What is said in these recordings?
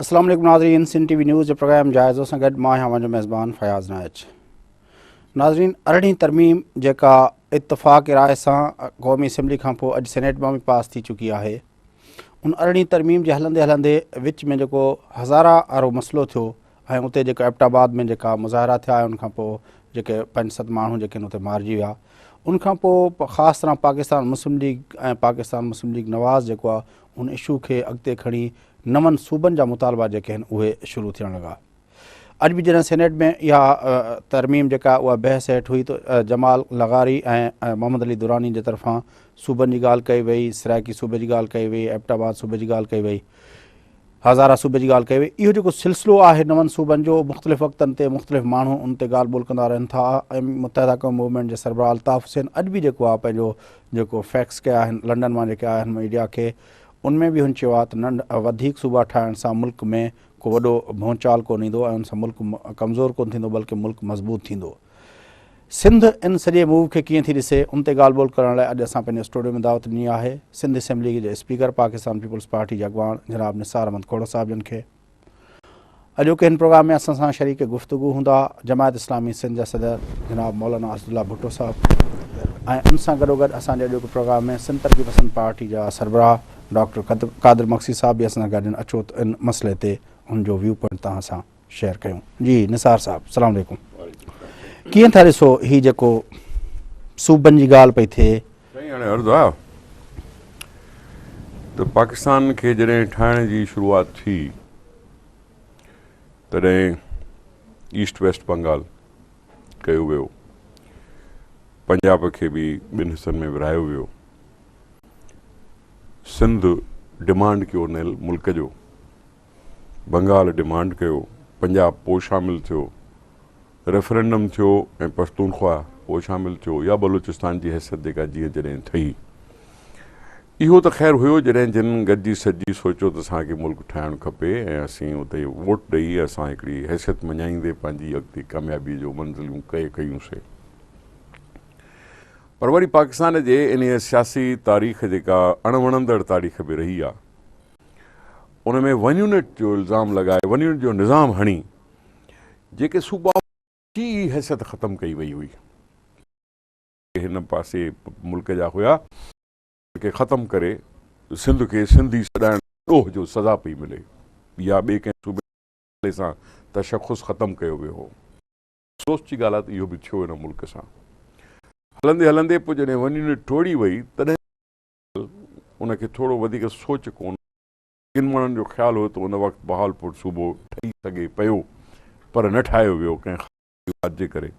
السلام عليڪم ناظرين سنڌ ٽي وي نيوز جي پروگرام جائزو سان گڏ مان آهيان اوهان جو ميزبان فياض نائچ. ناظرين ارڙهين ترميم جيڪا اتفاق راء سان قومي اسيمبلي کان پوء اڄ سينيٽ مان به پاس ٿي چڪي آهي ان ارڙهين ترميم جي هلندي هلندي وچ ۾ جيڪو هزارا وارو مسئلو ٿيو ۽ اتي جيڪو ايبٽ آباد ۾ جيڪا مظاهرا ٿيا ۽ ان کان پوء جيڪي پنج ست ماڻهو جيڪي اتي مارجي ويا ان کان پوء خاص طرح پاڪستان مسلم ليگ ۽ پاڪستان مسلم ليگ نواز جيڪو آهي ان اشو کي اڳتي کڻي نون صوبن جا مطالبا جيڪي آهن اهي شروع ٿيڻ لڳا. اڄ به جڏهن سينيٽ ۾ اها ترميم جيڪا اها بحث هيٺ هئي ته جمال لغاري ۽ محمد علي دراني جي طرفان صوبن جي ڳالهه ڪئي وئي، سرائيڪي صوبي جي ڳالهه ڪئي وئي، ايبٽ آباد صوبي جي ڳالهه ڪئي وئي، هزاره صوبي جي ڳالهه ڪئي وئي. اهو جيڪو سلسلو آهي نون صوبن جو مختلف وقتن تي مختلف ماڻهو ان تي ڳالهه ٻولهه ڪندا رهن ٿا ۽ متحده قومي موومينٽ جي سربراهه الطاف حسين اڄ به جيڪو آهي پنهنجو جيڪو فيڪس ڪيا آهن لنڊن مان جيڪي آيا آهن ميڊيا کي ان ۾ به هن چيو آهي ته ننڍ وڌيڪ صوبا ٺاهڻ سان ملڪ ۾ ڪو وڏو ڀونچال ڪونه ايندو ۽ ان سان ملڪ ڪمزور ڪونه ٿيندو بلڪه ملڪ مضبوط ٿيندو. سنڌ ان سڄي موو کي ڪيئن ٿي ڏسي ان تي ڳالهه ٻولهه ڪرڻ لاء اڄ اسان پنهنجي اسٽوڊيو ۾ دعوت ڏني آهي سنڌ اسيمبلي جي اسپيڪر پاڪستان پيپلز پارٽي جي اڳواڻ جناب نثار احمد کوڙو صاحب جن کي. اڄوڪي هن پروگرام ۾ اسان سان شريڪ گفتگو هوندا جماعت اسلامي سنڌ جا صدر جناب مولانا اسدالله ڀٽو صاحب ۽ ان سان گڏوگڏ اسان جي اڄوڪي پروگرام ۾ سنڌ ترقي پسند پارٽي جا سربراهه ڊاڪٽر قادر مگسي صاحب به اسان سان گڏ آهن. اچو ته ان مسئلي تي ان جو ويو پوائنٽ توهان سان شيئر ڪيون. جي نثار صاحب السلام عليڪم. ڪيئن ٿا ڏسو هي جيڪو صوبن جي ڳالهه پئي ٿئي؟ سائين هاڻي عرض آ ته پاڪستان کي جڏهن ٺاهڻ جي شروعات ٿي تڏهن ايسٽ ويسٽ بنگال ڪيو ويو، پنجاب کي به ٻن حصن ۾ ورهايو ويو، سنڌ ڊمانڊ ڪيو نيل ملڪ جو، بنگال ڊمانڊ ڪيو، پنجاب پوء شامل ٿيو، ريفرنڊم ٿيو ۽ پشتونخوا پوء شامل ٿيو يا بلوچستان جي حيثيت جيڪا جيئن جڏهن ٺهي. اهو ته خير هيو جڏهن جن گڏجي سڏجي سوچيو ته اسان کي ملڪ ٺاهڻ کپي ۽ اسين اتي ووٽ ڏئي اسان هڪڙي حيثيت مڃائيندي پنهنجي اڳتي ڪاميابي جو منزلون طئي ڪيون سي. پر وري پاڪستان جي انهيء سياسي تاريخ جيڪا اڻ وڻندڙ تاريخ به رهي آ ان ۾ ون يونٽ جو الزام لڳائي ون يونٽ جو نظام هڻي جيڪي صوبا جي ئي حيثيت ختم ڪئي وئي هئي. هن پاسي ملڪ جا هيا ان کي ختم ڪري سنڌ کي سنڌي سڏائڻ ڏوهه جو سزا پئي ملي يا ٻئي ڪنهن صوبي نالي سان تشخص ختم ڪيو ويو هو. افسوس جي ڳالهه آهي ته اهو به ٿيو هن ملڪ سان. هلندي هلندي پوء جڏهن ون يونٽ ٽوڙي وئي تڏهن ان کي ٿورو وڌيڪ سوچ ڪونه ڪن ماڻهن جو خيال هو ته ان وقت بهاولپور صوبو ٺهي سگهي پيو پر نه ٺاهيو ويو ڪنهن خاص وجوهات جي ڪري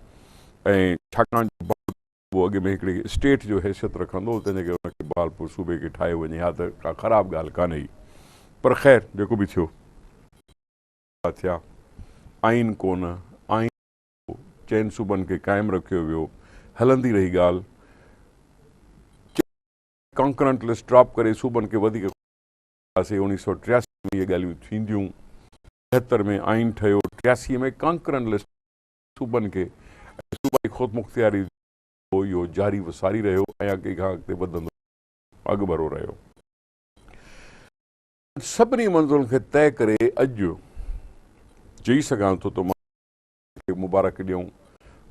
۽ ڇاڪاڻ جو بهاولپور صوبو اڳ ۾ هڪڙي اسٽيٽ جو حيثيت رکندو هو تنهن جي ڪري ان کي بهاولپور صوبي کي ٺاهيو وڃي ها ته ڪا خراب ڳالهه ڪانه هئي پر خير جيڪو به ٿيو. ٿيا آئين ڪونه آئين چئن صوبن کي قائم رکيو ويو هلندي رهي ڳالهه ڪنڪرنٽ لسٽ ڊراپ ڪري صوبن کي وڌيڪ سي اوڻيهه سو 83 ۾ اهي ڳالهيون ٿينديون، 73 ۾ آئين ٺهيو، 83 ۾ ڪانڪرنٽ لسٽ صوبن کي ۽ صوبائي خودمختياري جو اهو جاري و ساري رهيو ۽ اڳي کان اڳتي وڌندو اڳڀرو رهيو. سڀني منزلن کي طئي ڪري اڄ چئي سگهان ٿو ته مان کي مبارڪ ڏيون،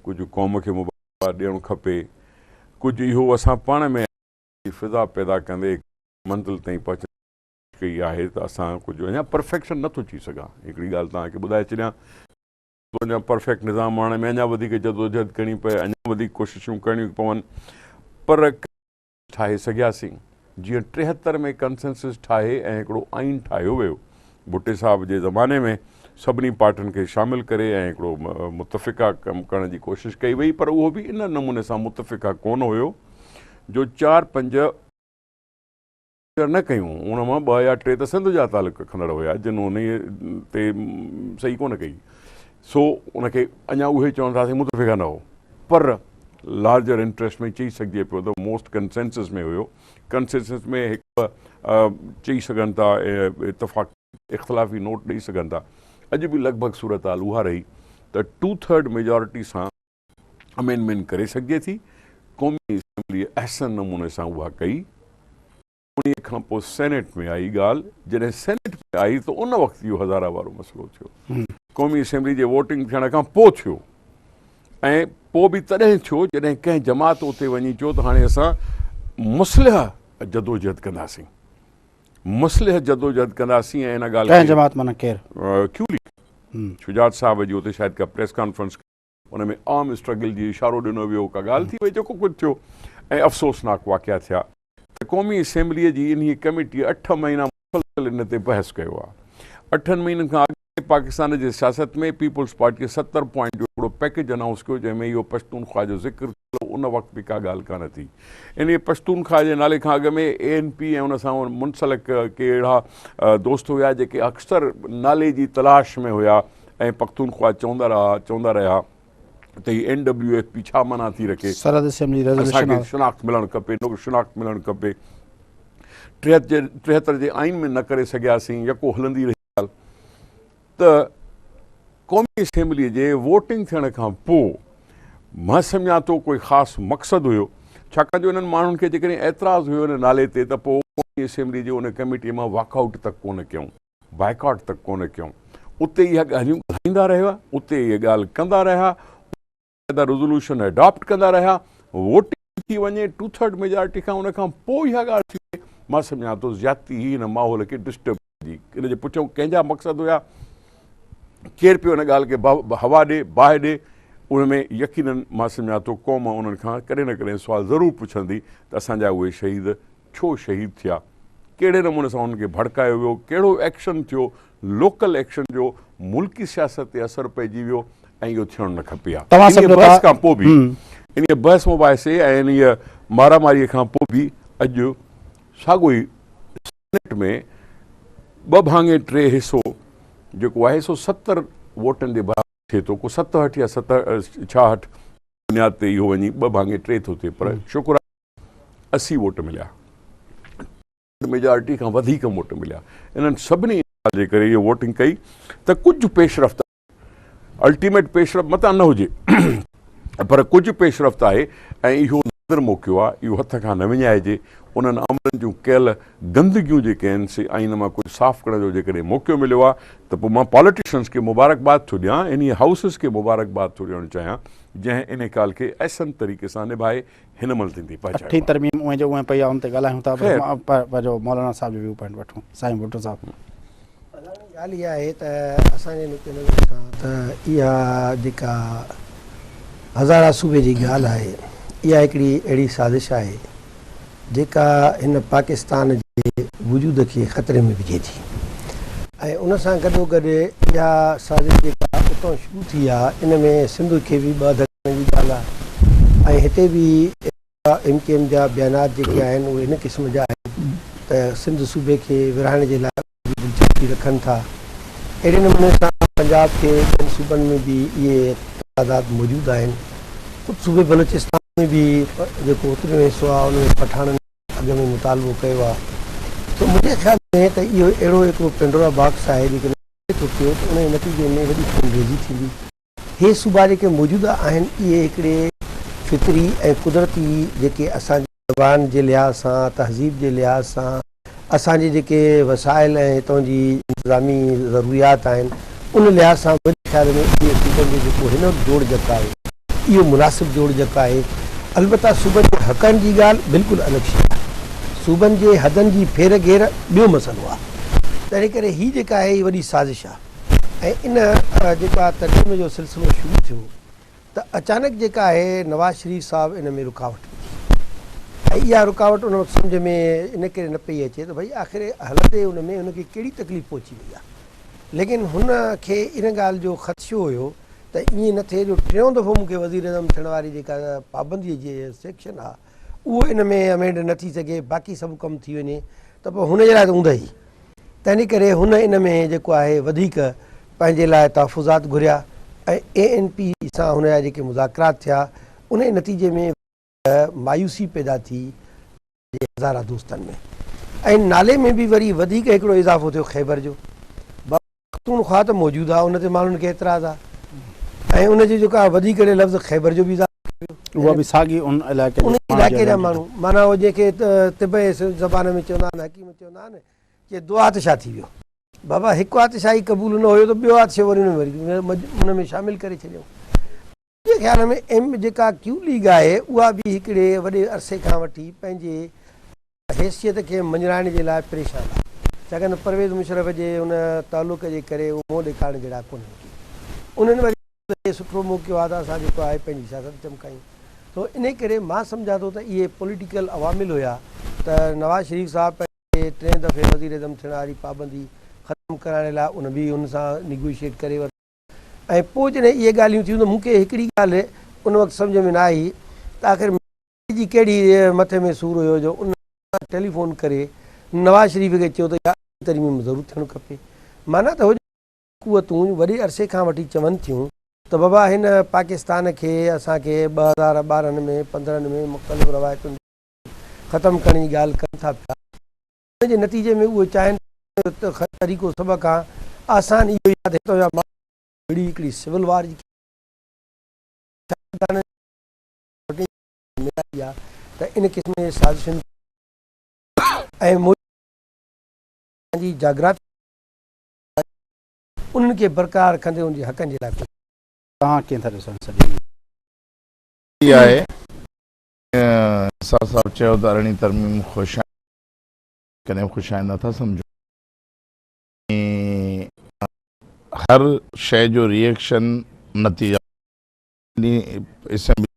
ڪجهه قوم کي مبارڪباد ڏيڻ کپي، ڪجهه اهو اسان پاڻ ۾ فضا پيدا ڪندي منزل تائين پهچڻ جي ڪوشش ڪئي آهي ته اسان ڪجهه اڃا پرفيڪشن نه ٿو چئي سگهان. هڪڙي ڳالهه توهان کي ٻڌائي ڇڏيان ته اڃا پرفيڪٽ نظام آڻڻ ۾ اڃا وڌيڪ جدوجهد ڪرڻي پئي، اڃا وڌيڪ ڪوششون ڪرڻيون پون پر ٺاهي سگهياسين. جيئن 73 ۾ ڪنسنسس ٺاهي ۽ هڪڙو آئين ٺاهيو ويو ڀٽي صاحب جي زماني ۾ سڀني پارٽين کي شامل ڪري ۽ هڪڙو متفقه ڪم ڪرڻ جي ڪوشش ڪئي وئي پر اهو به ان نموني سان متفقه ڪونه هيو جو چار پنج نه ڪيون، ان مان ٻه يا ٽي ته سنڌ جا تعلق رکندڙ هيا جن انهيء تي صحيح ڪونه ڪئي، سو ان کي اڃا اهي چون ٿا سائين متفقه نه هو، پر لارجر انٽريسٽ ۾ چئي سگهجي پيو ته موسٽ ڪنسينسس ۾ هيو، ڪنسينسس ۾ هڪ ٻه چئي سگهن ٿا اتفاق اختلافي نوٽ ڏئي سگهن ٿا، اڄ به لڳ ڀڳ صورتحال اها رهي ته ٽو ٿرڊ ميجارٽي سان امينڊمينٽ ڪري سگهجي ٿي، قومي اسيمبليء احسن نموني سان اها ڪئي. انهيء کان پوء سينيٽ ۾ آئي ڳالهه، جڏهن سينيٽ ۾ آئي ته ان وقت اهو هزاره وارو مسئلو ٿيو. قومي اسيمبلي جي ووٽنگ ٿيڻ کان پوء ٿيو ۽ پوء به تڏهن ٿيو جڏهن ڪنهن جماعت اتي وڃي چيو ته هاڻي اسان مصلح جدوجهد ڪنداسين، مصلح جدوجهد ڪنداسين ۽ ان ڳالهه ڪنهن جماعت معنيٰ ڪير؟ ڪيو ليگ شجاعت صاحب جي اتي شايد ڪا پريس ڪانفرنس ان ۾ عام اسٽرگل جي اشارو ڏنو ويو، ڪا ڳالهه ٿي وئي، جيڪو ڪجهه ٿيو ۽ افسوسناڪ واقعا ٿيا ته قومي اسيمبليء جي انهيء ڪميٽيء اٺ مهينا مسلسل ان تي بحث ڪيو آهي. اٺن مهينن کان اڳ ۾ پاڪستان جي سياست ۾ پيپلز پارٽيء 70 پوائنٽ جو هڪڙو پيڪيج انائونس ڪيو جنهن ۾ اهو پشتونخوا جو ذڪر ٿيل هو، ان وقت به ڪا ڳالهه ڪانه ٿي. انهيء پشتونخوا جي نالي کان اڳ ۾ اي اين پي ۽ ان سان منسلڪ ڪي اهڙا دوست هيا جيڪي اڪثر نالي جي تلاش ۾ هيا ۽ پختونخوا چوندا رها چوندا رهيا ته هي اين ڊبليو ايف پي ڇا معنيٰ ٿي رکي، سرحد اسيمبلي ريزوليشن اسان کي شناخت ملڻ کپي، شناخت ملڻ کپي، 73 جي آئين ۾ نه ڪري سگهياسين، يڪو هلندي رهي ڳالهه ته قومي اسيمبلي جي ووٽنگ ٿيڻ کان پوء مان سمجهان ٿو ڪوئي خاص مقصد هيو، ڇاڪاڻ جو انهن ماڻهن کي جيڪڏهن اعتراض هيو ان نالي تي ته پوء قومي اسيمبلي جي ان ڪميٽي مان واڪ آئوٽ تڪ ڪونه ڪيائون. بائيڪاٽ تڪ ڪونه ڪيائون. اتي اها ڳالهيون ڳالهائيندا رهيا، اتي اهي ڳالهه ڪندا رهيا، باقاعده ريزولوشن اڊاپٽ ڪندا رهيا، ووٽنگ ٿي وڃي ٽو ٿرڊ ميجارٽي کان ان کان پوء اها ڳالهه ٿي وڃي، مان سمجهان ٿو زيادتي هئي هن ماحول کي ڊسٽرب جي ان جي پٺيان ڪنهن جا مقصد هيا، ڪير پيو ان ڳالهه کي هوا ڏي، باهه ڏي، ان ۾ يقينن مان سمجهان ٿو قوم انهن کان ڪڏهن نه ڪڏهن سوال ضرور پڇندي ته اسان جا اهي شهيد ڇو شهيد ٿيا، ڪهڙي نموني سان انهن کي ڀڙڪايو ويو، ڪهڙو ايڪشن ٿيو، لوڪل ايڪشن جو ملڪي سياست تي اثر پئجي ويو ۽ اهو ٿيڻ نه کپي ها. توهان انهيء سمجهو ٿا. بحث کان پوء به، انهيء بحث مباحثي ۽ انهيء مارا ماريء کان پوء به اڄ ساڳيو ئي سينيٽ ۾ ٻه ڀاڱي ٽي حصو جيڪو آهي سو 70 ووٽن جي برابر ٿئي ٿو، ڪو 67 يا 66 بنياد تي اهو وڃي ٻه ڀاڱي ٽي ٿو ٿئي پر شڪر آهي 80 ووٽ مليا، ميجارٽي کان وڌيڪ ووٽ مليا، انهن سڀني جي ڪري اهو ووٽنگ ڪئي ته ڪجهه پيش رفت آهي، الٽيميٽ پيش رفت متان نه هجي پر ڪجهه پيش رفت آهي ۽ اهو نادر موقعو آهي، اهو هٿ کان نه وڃائجي، انهن آمرن جون ڪيل گندگيون جيڪي آهن سي آئين مان ڪجهه صاف ڪرڻ جو جيڪڏهن موقعو مليو آهي ته پوء مان پاليٽيشنز کي مبارڪباد ٿو ڏيان، انهي هائوسز کي مبارڪباد ٿو ڏيڻ چاهيان جنهن انهي ڳالهه کي احسن طريقي سان نڀائي هن مهل ٿيندي پهچايو اٺين ترميم اونهين جو اونهين پئي آهي ان تي ڳالهايون ٿا پر پنهنجو مولانا صاحب جو ويو پوائنٽ وٺون سائين ڀٽو صاحب. ڳالهه اها آهي ته اسان جي نقطي نظر سان ته اها جيڪا هزارا صوبي جي ڳالهه آهي اها هڪڙي اهڙي سازش آهي جيڪا هن پاڪستان جي وجود کي خطري ۾ وجهي ٿي ۽ ان سان گڏوگڏ اها سازش جيڪا اتان شروع ٿي آهي ان ۾ سنڌ کي به ٻه اڌ ڪرڻ جي ڳالهه آهي ۽ هتي به ايم ڪيو ايم جا بيانات جيڪي آهن اهي ان قسم جا آهن ته سنڌ صوبي کي ورهائڻ جي لاء به دلچسپي رکن ٿا. اهڙي نموني سان پنجاب کي ٻين صوبن ۾ به اهي تضادات موجود آهن. خود صوبي بلوچستان ۾ به جيڪو اتريون حصو آهي ان ۾ پٺاڻن اڳ ۾ مطالبو ڪيو آهي. سو منهنجي خيال ۾ ته اهو اهڙو هڪڙو پينڊورا باڪس آهي جيڪڏهن کلي ٿو پيو ته ان جي نتيجي ۾ وڏي خونريزي ٿيندي. هي صوبا جيڪي موجوده آهن اهي هڪڙي فطري ۽ قدرتي جيڪي اسان جي زبان جي لحاظ سان تهذيب جي لحاظ سان اسان جي جيڪي وسائل ۽ هتان جي انتظامي ضروريات آهن ان لحاظ سان منهنجي خيال ۾ اهي صوبن جو جيڪو هن وقت جوڙجڪ آهي اهو مناسب جوڙجڪ آهي البته صوبن جي حقن جي ڳالهه بلڪل الڳ شيء آهي صوبن جي حدن جي ڦير گهير ٻيو مسئلو آهي تنهنڪري هي جيڪا آهي هي وڏي سازش آهي. ۽ ان جيڪا ترميم جو سلسلو شروع ٿيو ته اچانڪ جيڪا آهي نواز شريف صاحب ان ۾ رڪاوٽ وڌي ۽ اها رڪاوٽ ان وقت سمجهه ۾ ان ڪري نه پئي اچي ته ڀئي آخر هلندي ان ۾ هن کي ڪهڙي تڪليف پهچي وئي آهي ليڪن هن کي ان ڳالهه جو خدشو هيو ته ائين نه ٿئي جو ٽيون دفعو مون کي وزيراعظم ٿيڻ واري جيڪا پابندي جي سيڪشن آهي اهو ان ۾ امينڊ نه ٿي سگهي باقي سڀ ڪم ٿي وڃي ته پوء هن جي لاء ته اوندهه ئي تنهن ڪري هن ان ۾ جيڪو آهي وڌيڪ پنهنجي لاء تحفظات گهريا ۽ اي اين پي سان هن جا جيڪي مذاڪرات ٿيا انهي نتيجي ۾ مايوسي پيدا ٿي جي هزارا دوستن ۾ ۽ نالي ۾ به وري وڌيڪ هڪڙو اضافو ٿيو خيبر جو پختونخوا ته موجود آهي ان تي ماڻهن کي اعتراض آهي ۽ ان جي جيڪا وڌيڪ لفظ خيبر جو به اضافو ويو. اها به ساڳي ان علائقي جي انهي علائقي جا ماڻهو معنيٰ اهو جنهن کي طب جي زبان ۾ چوندا آهن حڪيم چوندا آهن چي دو آتشا ٿي ويو. بابا هڪ آتشا ئي قبول نه هيو ته ٻيو آتشو وري ان ۾ شامل ڪري ڇڏيائون. منهنجي خيال ۾ ايم جيڪا ڪيو ليگ آهي اها به هڪڙي وڏي عرصي کان وٺي پنهنجي حيثيت کي مڃرائڻ جي لاء پريشان آهي ڇاڪاڻ ته پرويز مشرف جي ان تعلق جي ڪري اهو منهن ڏيکارڻ جهڙا ڪونهن ڪي انهن وري چيو ته هي سٺو موقعو آهي ته اسان جيڪو آهي پنهنجي سياست چمڪايون سو انهي ڪري مان سمجهان ٿو ته اهي پوليٽيڪل عوامل هيا ته نواز شريف صاحب پنهنجي ٽئين دفعي وزيراعظم ٿيڻ واري پابندي ختم ڪرائڻ لاء ان به ان سان نيگوشيئيٽ ڪري ورتو. ۽ پوء جڏهن اهي ڳالهيون ٿيون ته مون کي هڪڙي ڳالهه ان وقت سمجهه ۾ نه آئي ته آخر مهدي جي ڪهڙي مٿي ۾ سور هيو جو ان ٽيليفون ڪري نواز شريف کي چيو ته اها ترميم ضرور ٿيڻ کپي. معنيٰ ته هو قوتون وڏي عرصي کان وٺي چون ٿيون ته بابا هن پاڪستان کي اسان کي 2012 ۾ 15 ۾ مختلف روايتن ختم ڪرڻ جي ڳالهه ڪن ٿا پيا. ان جي نتيجي ۾ اهي چاهين ٿا ته طريقو سڀ کان آسان اهو ئي آهي ته هتان جا ماڻهو وڙهي هڪڙي سول وار جي سياستدانن ملائي آهي ته ان قسم جي سازشن ۽ موجوده جي جاگرافي انهن کي برقرار رکندي ان جي حقن جي لاء ڪوشش. توهان ڪيئن ٿا ڏسو ان سڄي. آهي. نثار صاحب چيو ته ارڙهين ترميم خوش آئند ڪڏهن به خوش آئند نٿا سمجهون ۽ هر شيء جو ري ايڪشن نتيجا ڏينهن اسيمبلي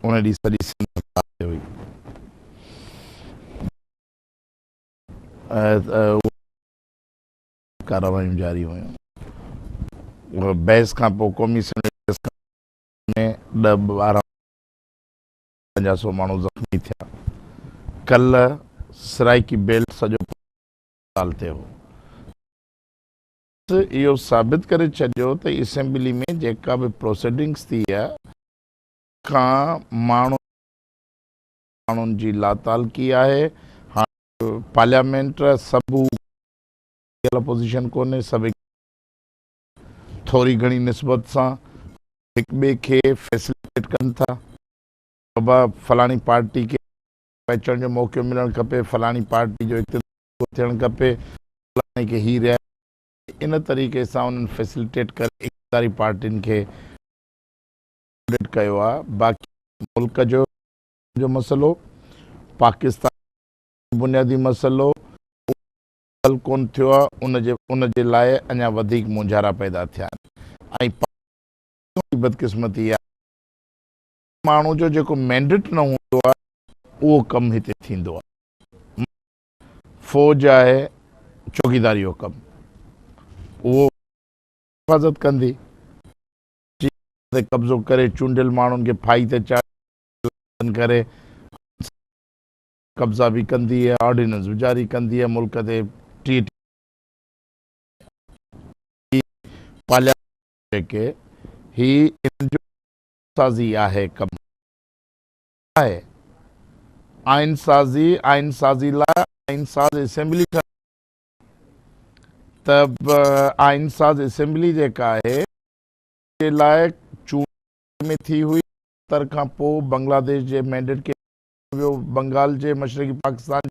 ان ڏينهن سڄي سنڌ هڙتال تي هئي. ڪارروايون جاري هيون. بحث کان پوء قومي اسيمبلي ۾ ڏهه 12 پنجاهه سو ماڻهو زخمي ٿيا. ڪلهه سرائيڪي بيلٽ سڄو هڙتال تي هو. اهو ثابت ڪري ڇڏيو ته اسيمبلي ۾ جيڪا به پروسيڊنگس ٿي آهي ان کان ماڻهن جي لاتعلقي آهي. هاڻ پارليامينٽ سڀ اپوزيشن ڪونهي سڀ ٿوري گهڻي نسبت سان هڪ ٻئي کي فيسليٽيٽ ڪن ٿا. بابا فلاڻي پارٽي کي اچڻ جو موقعو ملڻ کپي، فلاڻي پارٽي جو اقتدار ٿيڻ کپي، فلاڻي کي هي رعايت ان طريقي سان انهن فيسليٽيٽ ڪري اقتداري پارٽين کي ڪيو آهي باقي ملڪ جو جو مسئلو پاڪستان جو بنيادي مسئلو اهو حل ڪونه ٿيو آهي ان جي ان جي لاء اڃا وڌيڪ مونجهارا پيدا ٿيا آهن ۽ پاڪستان جي بدقسمتي آهي ماڻهو جو جيڪو مينڊيٽ نه هوندو آهي اهو ڪم هتي ٿيندو آهي. فوج آهي چوڪيداري جو ڪم اهو حفاظت ڪندي تي قبضو ڪري چونڊيل ماڻهن کي ڦاهي تي چاڙهي ڪري قبضا به ڪندي آهي آرڊيننس به جاري ڪندي آهي ملڪ تي 30 پارليامينٽ جيڪي هي ان جو سازي آهي ڪم آهي آئين سازي آئين سازي لاء آئين ساز اسيمبلي ٺاهي ته آئين ساز اسيمبلي جيڪا آهي جي لاء چونڊ ۾ ٿي هئي تر کان پوء بنگلاديش جي مينڊيٽ کي ويو بنگال جي مشرقي پاڪستان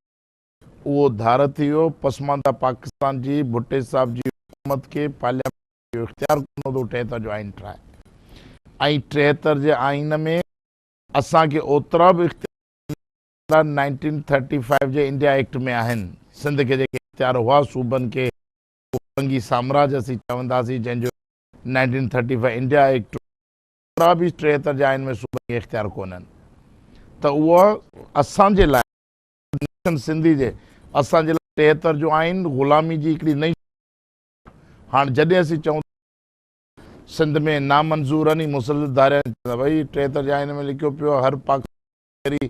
اهو ڌار ٿي ويو پسمانده پاڪستان جي ڀٽي صاحب جي حڪومت کي پارليامينٽ اهو اختيار ڪونه هوندو 73 جو آئين ٺاهي ۽ 73 جي آئين ۾ اسان کي اوترا به اختيار 1935 جي انڊيا ايڪٽ ۾ آهن سنڌ کي جيڪي اختيار هئا صوبن کي فرنگي سامراج اسين چونداسين جنهن جو 1935 انڊيا ايڪٽ اوترا به 73 جي آئين ۾ صوبن کي اختيار ڪونهن ته اهو اسان جي لاء نيشن سنڌي جي اسان جي لاء 73 جو آئين غلامي جي هڪڙي نئين هاڻ جڏهن اسين چئون ٿا سنڌ ۾ نامنظور آهن هي مسلسل ڌاريا آهن چوندا ڀئي 73 جي آئين ۾ لکيو پيو آهي هر پاڪستاني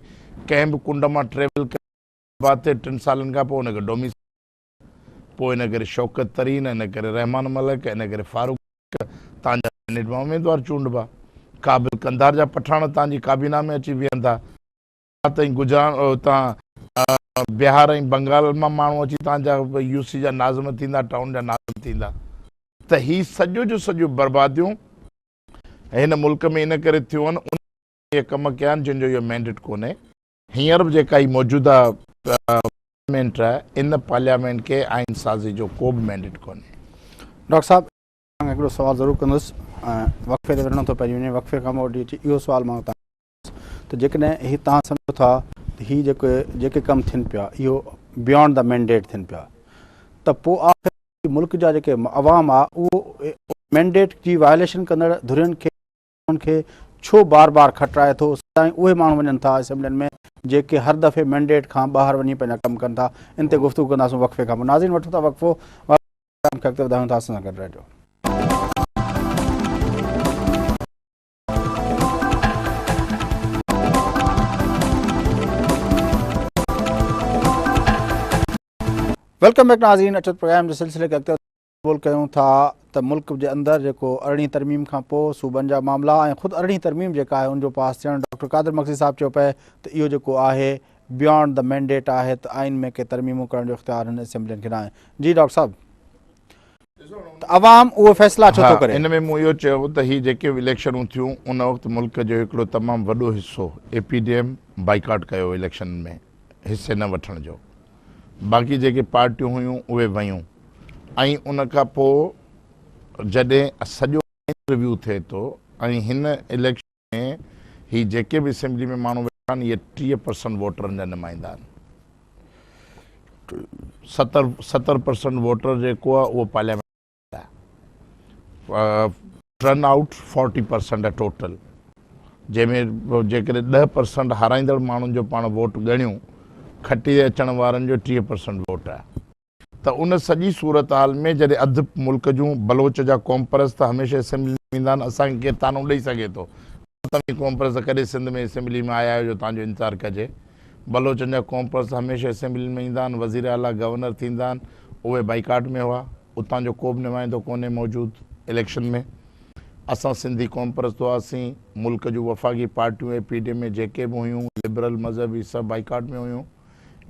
ڪنهن به ڪنڊ مان ٽريول ڪري آباد ٿئي ٽن سالن کان پوء ان کي ڊوميسائل پوء ان ڪري شوڪت ترين ان ڪري رحمان ملڪ ان ڪري فاروق تان جا سينيٽ مان اميدوار چونڊبا ڪابل قنڌار جا پٺاڻ تان جي ڪابينا ۾ اچي ويهندا تائين گجرات اتان بهار ۽ بنگال مان ماڻهو اچي تان جا يو سي جا ناظم ٿيندا، ٽائون جا ناظم ٿيندا. ته هي سڄو جو سڄو برباديون هن ملڪ ۾ ان ڪري ٿيون آهن انهن اهي ڪم ڪيا آهن جن جو اهو مينڊيٽ ڪونهي. هينئر به جيڪا هي موجوده پارليامينٽ آهي ان پارليامينٽ کي آئين سازي جو ڪو به مينڊيٽ ڪونهي. ڊاڪٽر صاحب مان هڪڙو سوال ضرور ڪندس ۽ وقفي تي وڃڻو ٿو پئجي وڃي وقفي کان موٽي اچي اهو سوال مان توهان کان ڪندس ته جيڪڏهن هي توهان سمجهو ٿا ته هي جيڪي جيڪي ڪم ٿين پيا اهو بيانڊ the mandate ٿين پيا ته پوء آخر ملڪ جا جيڪي عوام آ اهو مينڊيٽ جي وائليشن ڪندڙ ڌرين کي انهن کي ڇو بار بار کٽرائي ٿو سدائين اهي ماڻهو وڃن ٿا اسيمبلين ۾ جيڪي هر دفعي مينڊيٽ کان ٻاهر وڃي پنهنجا ڪم ڪن ٿا ان تي گفتگو ڪنداسون وقفي کان پوء ناظرين وٺون ٿا وقفو پروگرام کي اڳتي وڌايون ٿا اسان سان گڏ رهجو. Welcome back ناظرين اچو پروگرام جي سلسلي کي اڳتي ٻول ڪيون ٿا ته ملڪ جي اندر جيڪو ارڙهين ترميم کان پوء صوبن جا معاملا ۽ خود ارڙهين ترميم جيڪا آهي ان جو پاس ٿيڻ ڊاڪٽر قادر مگسي صاحب چيو پئي ته اهو جيڪو آهي بيانڊ the mandate آهي ته آئين ۾ ڪي ترميمون ڪرڻ جو اختيار هن اسيمبلين کي ناهي جي ڊاڪٽر صاحب ته عوام اهو فيصلا ڇو ٿو ڪري؟ ان ۾ مون اهو چيو ته هي جيڪي به اليڪشنون ٿيون ان وقت ملڪ جو هڪڙو تمام وڏو حصو اي پي ڊي ايم بائيڪاٽ ڪيو اليڪشنن ۾ حصي نه وٺڻ جو باقي جيڪي پارٽيون هيون اهي ويون ۽ ان کان پوء جڏهن سڄو ريويو ٿئي ٿو ۽ هن اليڪشن ۾ هي جيڪي به اسيمبلي ۾ ماڻهو ويٺا آهن اهي 30 پرسنٽ ووٽرن جا نمائندا آهن 70 پرسنٽ ووٽر جيڪو آهي اهو parliament turn out forty percent آهي ٽوٽل جنهن ۾ جيڪڏهن 10 پرسنٽ هارائيندڙ ماڻهن جو پاڻ ووٽ ڳڻيون کٽي اچڻ وارن جو 30 پرسنٽ ووٽ آهي ته ان سڄي صورتحال ۾ جڏهن اڌ ملڪ جون بلوچ جا قومپرست هميشه اسيمبلي ۾ ويندا آهن اسان کي ڪير طعنو ڏئي سگهي ٿو توهين قومپرست ڪڏهن سنڌ ۾ اسيمبلي ۾ آيا آهيو جو توهان جو انتظار ڪجي بلوچن جا قومپرست هميشه اسيمبلين ۾ ايندا آهن وزير اعليٰ گورنر ٿيندا آهن اهي بائيڪاٽ ۾ هئا اتان جو ڪو به نمائندو ڪونهي موجود اليڪشن ۾ اسان سنڌي قومپرست هئاسين ملڪ جون وفاقي پارٽيون اي پي ڊي ۾ جيڪي به هيون لبرل مذهبي سڀ بائيڪاٽ ۾ هيون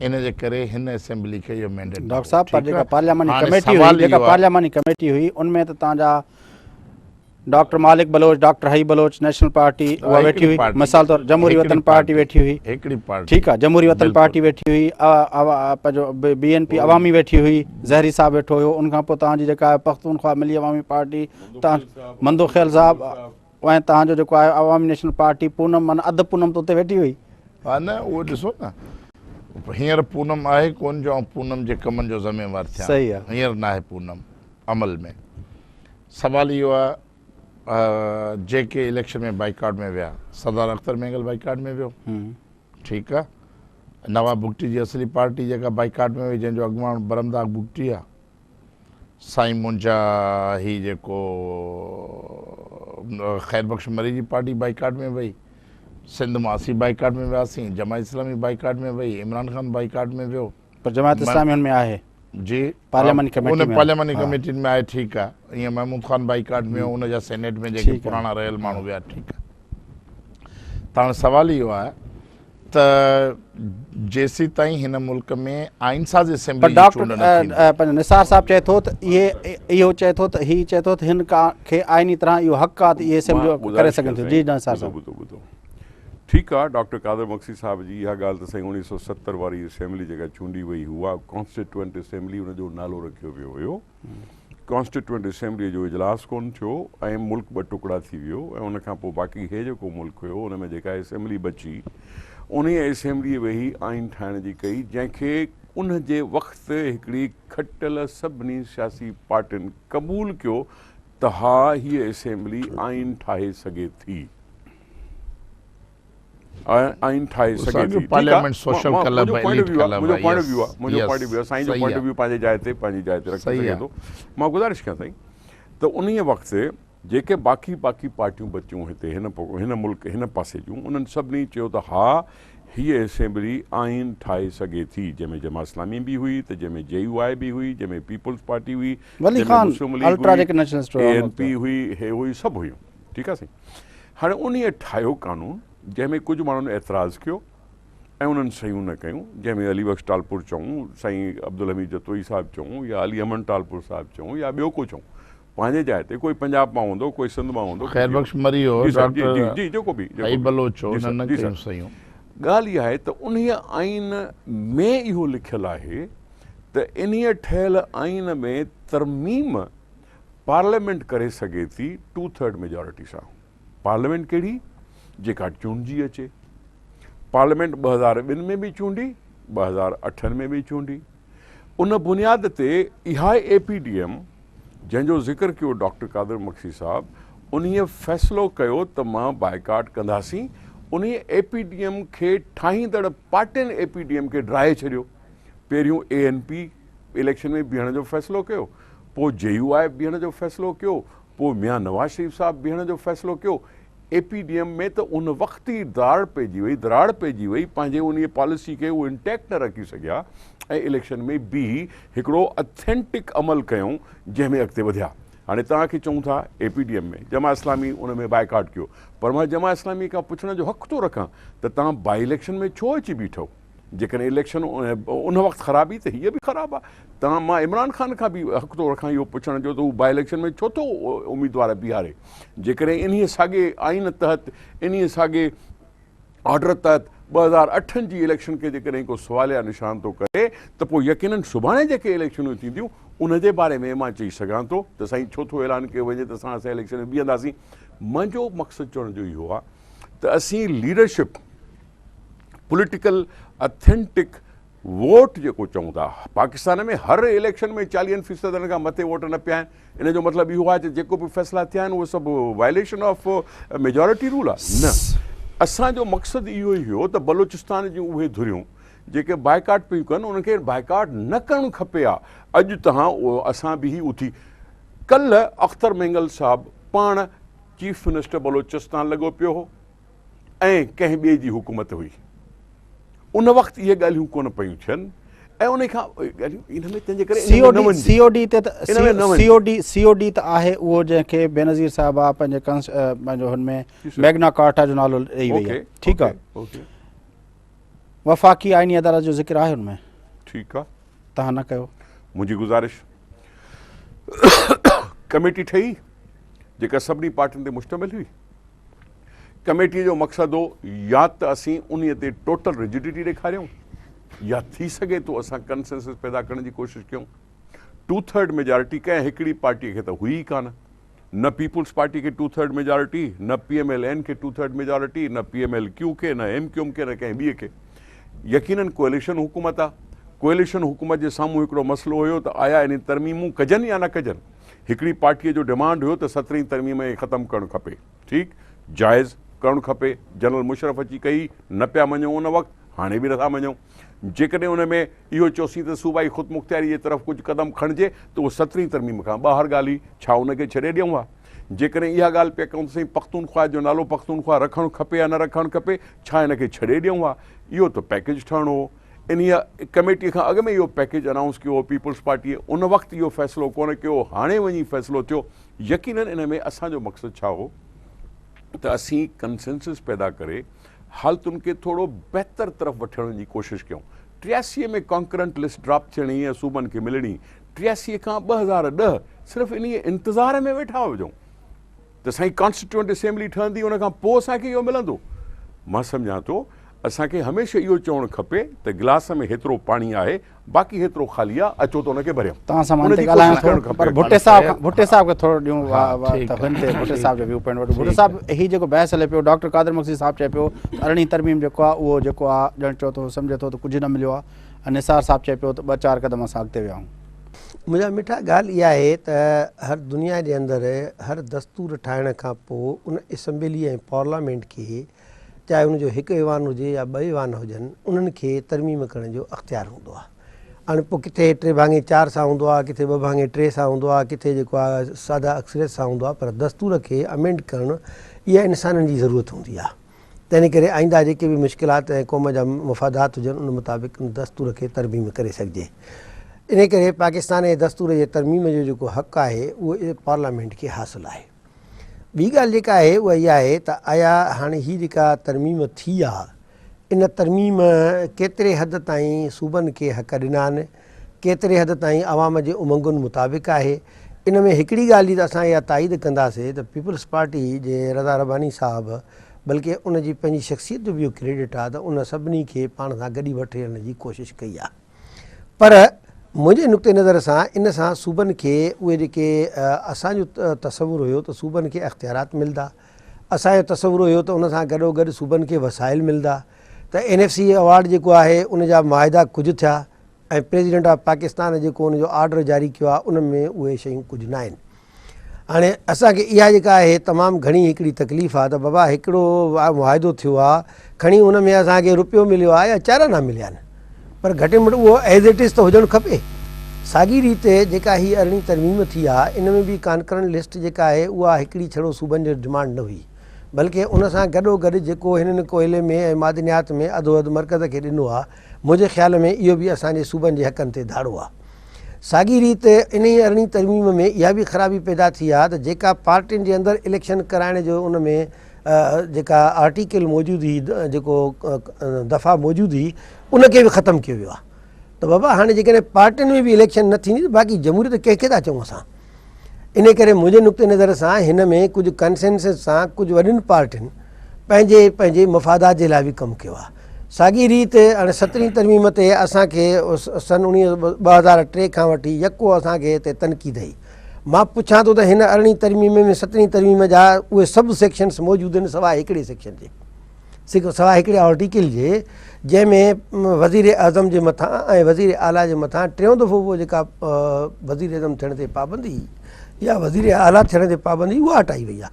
ان جي ڪري هن اسيمبلي کي اهو مينڊيٽ نه ڊاڪٽر هو صاحب پر ٺيڪ جيڪا آ پارلياماني هاڻي ڪميٽي هئي سوال جيڪا اهو آ پارلياماني ڪميٽي هئي ان ۾ ته تان جا doctor Malik Baloch, doctor Hai Baloch, national party اها ويٺي هڪڙي هئي پارٽي مثال طور جمهوري هڪڙي وطن پارٽي پارٽي ويٺي هئي هڪڙي پارٽي ٺيڪ آ جمهوري وطن بلڪل پارٽي ويٺي هئي پنهنجو بي اين پي عوامي ويٺي هئي زهري صاحب ويٺو هيو ان کان پوء توهان جي جيڪا آهي پختونخوا ملي عوامي پارٽي تان مندوخيل صاحب ۽ توهان جو جيڪو آهي عوامي نيشنل پارٽي پونم معنيٰ اڌ پونم ته اتي ويٺي هئي. ها نه اهو ڏسو نه هينئر پونم آهي ڪون جو آئون پونم جي ڪمن جو ذميوار ٿيان صحيح آ. هينئر ناهي پونم عمل ۾ سوال اهو آهي جيڪي اليڪشن ۾ بائيڪاٽ ۾ ويا سردار اختر مينگل بائيڪاٽ ۾ ويو ٺيڪ آ نواب بگٽي جي اصلي پارٽي جيڪا بائيڪاٽ ۾ وئي جنهن جو اڳواڻ برمداغ بگٽي آ سائين منهنجا هي جيڪو خير بخش مري جي پارٽي بائيڪاٽ ۾ وئي سنڌ مان اسين بائيڪاٽ ۾ وياسين جماعت اسلامي بائيڪاٽ ۾ وئي عمران خان بائيڪاٽ ۾ ويو پر جماعت اسلامي ان ۾ آهي. جي پارلياماني ڪميٽي ۾ پارلياماني ڪميٽي ۾ آهي ٺيڪ آهي ائين محمود خان بائيڪاٽ ۾ هو ان جا سينيٽ ۾ جيڪي پراڻا رهيل ماڻهو ويا ٺيڪ آهي ته هاڻي سوال اهو آهي ته جيسين تائين هن ملڪ ۾ آئين ساز اسيمبلي جي چونڊ نه ٿيندي. پر نثار صاحب چئي ٿو ته اهي اهو چئي ٿو ته هي چئي ٿو ته هن کي آئيني طرح اهو حق آهي ته اهي اسيمبليون ڪري سگهن ٿيون جي نثار صاحب. ٻڌو ٻڌو ٺيڪ آ ڊاڪٽر قادر مگسي صاحب جي اها ڳالهه ته سائين 1970 واري اسيمبلي جيڪا چونڊي وئي اها ڪانسٽيٽوئنٽ اسيمبلي ان جو نالو رکيو ويو هيو ڪانسٽيٽوئنٽ اسيمبلي جو اجلاس ڪون ٿيو ۽ ملڪ ٻه ٽڪڙا ٿي ويو ۽ ان کان پوء باقي هي جيڪو ملڪ هيو ان ۾ جيڪا اسيمبلي بچي انهي اسيمبلي ويهي آئين ٺاهڻ جي ڪئي جنهن کي ان جي وقت هڪڙي کٽل سڀني سياسي پارٽين قبول ڪيو ته ها هيء اسيمبلي آئين ٺاهي سگهي ٿي. آئين ٺاهي سگهي ٿي. پارليامينٽ سوشل ڪلب منهنجو پوائنٽ آف ويو آهي منهنجو پوائنٽ آف ويو آهي سائين جو پوائنٽ آف ويو پنهنجي جاء تي پنهنجي جاء تي رکي سگهي ٿو. مان گذارش ڪيان سائين ته انهيء وقت جيڪي باقي باقي پارٽيون بچيون هتي هن هن ملڪ هن پاسي جون انهن سڀني چيو ته ها هيء اسيمبلي آئين ٺاهي سگهي ٿي جنهن ۾ جماعت اسلامي به هئي ته جنهن ۾ جي يو آء به هئي جنهن ۾ پيپلز پارٽي هئي ولي جنهن ۾ خان مسلم ليگ الٽرا هئي جيڪي نيشنلسٽ اي هئا ان اين وقت پي هئي هي هئي سڀ هيون ٺيڪ آ سائين هاڻي انهيء ٺاهيو قانون جنهن ۾ ڪجهه ماڻهن اعتراض ڪيو ۽ انهن صحيحون نه ڪيون جنهن ۾ علي بخش ٽالپر چئون سائين عبدالحميد جتوئي صاحب چئون يا علي احمد ٽالپر صاحب چئون يا ٻيو ڪو چئون پنهنجي جاء تي ڪوئي پنجاب مان هوندو ڪوئي سنڌ مان هوندو خير بخش مري هو جي سر جي جي ڊاڪٽر جي جيڪو به جيڪو حئي به بلوچ هو جي سر انهن نه جي سر ڪيون صحيحون. ڳالهه اها آهي ته انهيء آئين ۾ اهو لکيل آهي ته انهيء ٺهيل آئين ۾ ترميم پارليامينٽ ڪري سگهي ٿي ٽو ٿرڊ ميجارٽي سان. پارليامينٽ ڪهڙي؟ جيڪا چونڊجي اچي. پارليامينٽ 2002 ۾ به چونڊي، 2008 ۾ به چونڊي. ان بنياد تي اها اي پي ڊي ايم جنهن جو ذڪر ڪيو ڊاڪٽر قادر مگسي صاحب انهيء فيصلو ڪيو ته مان بائيڪاٽ ڪنداسين، انهيء اي پي ڊي ايم کي ٺاهيندڙ پارٽين اي پي ڊي ايم کي ڊاهي ڇڏيو. پهريون اي اين پي اليڪشن ۾ بيهڻ جو فيصلو ڪيو، پوء جي يو آء بيهڻ جو فيصلو ڪيو، پوء ميان نواز شريف صاحب بيهڻ جو فيصلو ڪيو. اي پي ڊي ايم ۾ ته ان وقت ئي دراڙ پئجي وئي، دراڙ پئجي وئي، پنهنجي انهيء پاليسي کي هو انٽيڪٽ نه رکي سگهيا ۽ اليڪشن ۾ بيهي هڪڙو اٿينٽڪ عمل ڪيائون جنهن ۾ اڳتي وڌيا. هاڻي توهان کي چئون ٿا اي P D M ۾ Jamaat Islami ان ۾ بائيڪاٽ ڪيو پر مان جماعت اسلامي کان پڇڻ جو حق ٿو رکان ته توهان بائي اليڪشن ۾ ڇو اچي بيٺؤ؟ جيڪڏهن اليڪشن ان وقت خراب هئي ته هيء به خراب آهي. تان مان عمران خان کان به حق ٿو رکان اهو پڇڻ جو ته هو باء اليڪشن ۾ ڇو ٿو اميدوار بيهاري؟ جيڪڏهن انهيء ساڳئي آئين تحت انهيء ساڳئي آرڊر تحت 2008 جي اليڪشن کي جيڪڏهن ڪو سواليا نشان ٿو ڪري ته پوء يقينن سڀاڻي جيڪي اليڪشنون ٿينديون ان جي باري ۾ مان چئي سگهان ٿو ته سائين ڇو ٿو اعلان ڪيو وڃي ته اسان اسان اليڪشن ۾ بيهنداسين. منهنجو مقصد چوڻ جو اهو آهي ته اسين ليڊرشپ پوليٽيڪل اٿينٽڪ ووٽ جيڪو چئون ٿا پاڪستان ۾ هر اليڪشن ۾ چاليهن فيصدن کان مٿي ووٽ نه پيا آهن ان جو مطلب اهو آهي ته جيڪو به فيصلا ٿيا آهن اهي سڀ وائليشن آف ميجارٽي رول آهي نه اسان جو مقصد اهو ئي هيو ته بلوچستان جون اهي ڌريون جيڪي بائيڪاٽ پيون ڪن انهن کي بائيڪاٽ نه ڪرڻ کپي ها اڄ تهان اسان به هي اٿي ڪلهه اختر مينگل صاحب پاڻ چيف منسٽر بلوچستان لڳو پيو هو ۽ ڪنهن ٻئي جي حڪومت هئي. ان وقت اهي ڳالهيون ڪونه پيون ٿين ۽ ان کان ڳالهيون ان ۾ تنهنجي ڪري سي O D C O D تي ته سي O D C O D ته آهي اهو جنهن کي بينظير صاحبه پنهنجي ڪنس پنهنجو هن ۾ ميگنا ڪارٽا جو نالو ڏئي وئي آهي ٺيڪ آهي وفاقي آئيني عدالت جو ذڪر آهي ان ۾ ٺيڪ آهي تهان نه ڪيو منهنجي گذارش ڪميٽي ٺهي جيڪا سڀني پارٽين تي مشتمل هئي ڪميٽيء جو مقصد هو يا ته اسين انهيء تي ٽوٽل رجڊٽي ڏيکاريون يا ٿي سگهي ٿو اسان ڪنسنسس پيدا ڪرڻ جي ڪوشش ڪيون. ٽو ٿرڊ ميجارٽي ڪنهن هڪڙي پارٽيء کي ته هئي ئي ڪانه. نه پيپلز پارٽي کي ٽو ٿرڊ ميجارٽي، نه پي ايم ايل اين کي ٽو ٿرڊ ميجارٽي، نه پي ايم ايل ڪيو کي، نه ايم ڪيو ايم کي، نه ڪنهن ٻئي کي. يقينن ڪوئليشن حڪومت آ. ڪوئليشن حڪومت جي سامهون هڪڙو مسئلو هيو ته آيا انهي ترميمون ڪجن يا نه ڪجن. هڪڙي پارٽيء جو ڊمانڊ هيو ته سترهين ترميم کي ختم ڪرڻ کپي. ٺيڪ، جائز، ڪرڻ کپي، جنرل مشرف اچي ڪئي، نه پيا مڃون ان وقت، هاڻي به نٿا مڃون. جيڪڏهن ان ۾ اهو چوسين ته صوبائي خودمختياري جي طرف ڪجهه قدم کڻجي ته اهو سترهين ترميم کان ٻاهر ڳالهه هئي، ڇا ان کي ڇڏي ڏيون ها؟ جيڪڏهن اها ڳالهه پيا ڪيون ته سائين پختونخواهه جو نالو پختونخواهه رکڻ کپي يا نه رکڻ کپي، ڇا ان کي ڇڏي ڏيون ها؟ اهو ته پيڪيج ٺهڻو هو. انهيء ڪميٽيء کان اڳ ۾ اهو پيڪيج انائونس ڪيو هو پيپلز پارٽيء ان وقت اهو فيصلو ڪونه ڪيو هو، هاڻي وڃي فيصلو ٿيو. يقينن ان ۾ اسان جو مقصد ڇا هو ته اسين ڪنسنسس پيدا ڪري حالتن کي ٿورو بهتر طرف وٺڻ جي ڪوشش ڪيون. 83 ۾ ڪانڪرنٽ لسٽ ڊراپ ٿيڻي ۽ صوبن کي ملڻي، 83 کان 2010 صرف انهيء انتظار ۾ ويٺا هجون ته سائين ڪانسٽيٽوئنٽ اسيمبلي ٺهندي ان کان پوء اسان کي اهو ملندو. مان سمجهان ٿو اسان کي هميشه اهو چوڻ کپي ته گلاس ۾ هيترو پاڻي آهي باقي هيترو خالي آ اچو ته ان کي ڀريون. توهان سان مان ان تي ڳالهايان ٿو پر ڀٽي صاحب کان ڀٽي صاحب کي ٿورو ڏيون ته هن تي ڀٽي صاحب جو ويو پوائنٽ وٺون. ڀٽي صاحب هي جيڪو بحث هلي پيو ڊاڪٽر قادر مگسي صاحب چئي پيو ته ارڙهين ترميم جيڪو آ اهو جيڪو آ ڄڻ چئو ٿو سمجهي ٿو ته ڪجهه نه مليو آ ۽ نثار صاحب چئي پيو ته ٻه چار قدم اسان اڳتي ويا آهيون. منهنجا مٺا ڳالهه اها آهي ته هر دنيا جي اندر هر دستور ٺاهڻ کان پوء ان اسيمبلي ۽ پارليامينٽ کي چاهي ان جو هڪ ايوان هجي يا ٻه ايوان هجن انهن کي ترميم ڪرڻ جو اختيار هوندو آهي. هاڻي پوء ڪٿي ٽي ڀاڱي چار سان هوندو آهي، ڪٿي ٻه ڀاڱي ٽي سان هوندو آهي، ڪٿي جيڪو آهي ساده اڪثريت سان هوندو آهي پر دستور کي امينڊ ڪرڻ اها انسانن جي ضرورت هوندي آهي. تنهن ڪري آئنده جيڪي به مشڪلات ۽ قوم جا مفادات هجن ان مطابق ان دستور کي ترميم ڪري سگهجي. انهي ڪري پاڪستان جي دستور جي ترميم جو جيڪو حق آهي اهو پارليامينٽ کي حاصل آهي. ٻي ڳالهه جيڪا آهي اها اها آهي ته آيا هاڻي هي جيڪا ترميم ٿي آ ان ترميم ڪيتري حد تائين صوبن کي حق ڏنا آهن، ڪيتري حد تائين عوام جي امنگن مطابق آهي، ان ۾ هڪڙي ڳالهه جي ته اسان اها تائيد ڪنداسي ته پيپلز پارٽي جي رضا رباني صاحب بلڪه ان جي پنهنجي شخصيت جو به اهو ڪريڊٽ آهي ته ان سڀني کي پاڻ سان گڏي وٺي هلڻ جي ڪوشش ڪئي آهي پر منهنجي نقطي نظر سان ان سان صوبن کي اهي جيڪي اسان جو تصور هيو ته صوبن کي اختيارات ملدا اسان جو تصور هيو ته ان سان گڏو گڏ صوبن کي وسائل ملدا ته اين ايف سي ايوارڊ جيڪو آهي ان جا معاهدا ڪجهه ٿيا ۽ پريزيڊنٽ آف پاڪستان جيڪو ان جو آرڊر جاري ڪيو آهي ان ۾ اهي شيون ڪجهه ناهن. هاڻي اسان کي اها جيڪا آهي تمام گهڻي هڪڙي تڪليف آهي ته بابا هڪڙو معاهدو ٿيو آهي کڻي ان ۾ اسان کي روپيو مليو آهي يا چار آنا مليا آهن پر گهٽ ۾ گهٽ اهو ايز it is ته هجڻ کپي. ساڳي ريت جيڪا هي ارڙهين ترميم ٿي آهي ان ۾ به ڪانڪرنٽ لسٽ جيڪا آهي اها هڪڙي ڇڙو صوبن جو ڊمانڊ نه هئي بلڪه ان سان گڏو گڏ جيڪو هنن ڪوئلي ۾ ۽ معدنيات ۾ اڌو اڌ مرڪز کي ڏنو آهي منهنجي خيال ۾ اهو به اسان جي صوبن جي حقن تي ڌاڙو آهي. ساڳي ريت انهيء ارڙهين ترميم ۾ اها به خرابي پيدا ٿي آهي ته جيڪا پارٽين جي اندر اليڪشن ڪرائڻ جو ان ۾ جيڪا آرٽيڪل موجود هئي جيڪو دفعا موجود هئي ان کي به ختم ڪيو ويو آهي ته بابا هاڻي جيڪڏهن پارٽين ۾ به اليڪشن نه ٿيندي ته باقي جمهوريت ڪنهن کي ٿا چئون اسان؟ انهي ڪري منهنجي نقطي نظر سان هن ۾ ڪجهه ڪنسينسس سان ڪجهه وڏين پارٽين پنهنجي پنهنجي مفادات جي لاء به ڪم ڪيو آهي. ساڳي ريت هاڻي سترهين ترميم تي اسان کي سن اڻويهه 2003 کان وٺي يڪو اسان کي هتي تنقيد هئي. مان پڇان ٿو ته هن ارڙهين ترميم ۾ سترهين ترميم جا اهي سڀ سيڪشنس موجود آهن سواء هڪڙي سيڪشن جي. سواء هڪڙي آرٽيڪل جي جنهن ۾ وزير اعظم جي مٿان ۽ وزير اعليٰ جي مٿان ٽيون دفعو اهو جيڪا وزير اعظم ٿيڻ تي پابندي يا وزير اعليٰ ٿيڻ تي پابندي اها هٽائي وئي آهي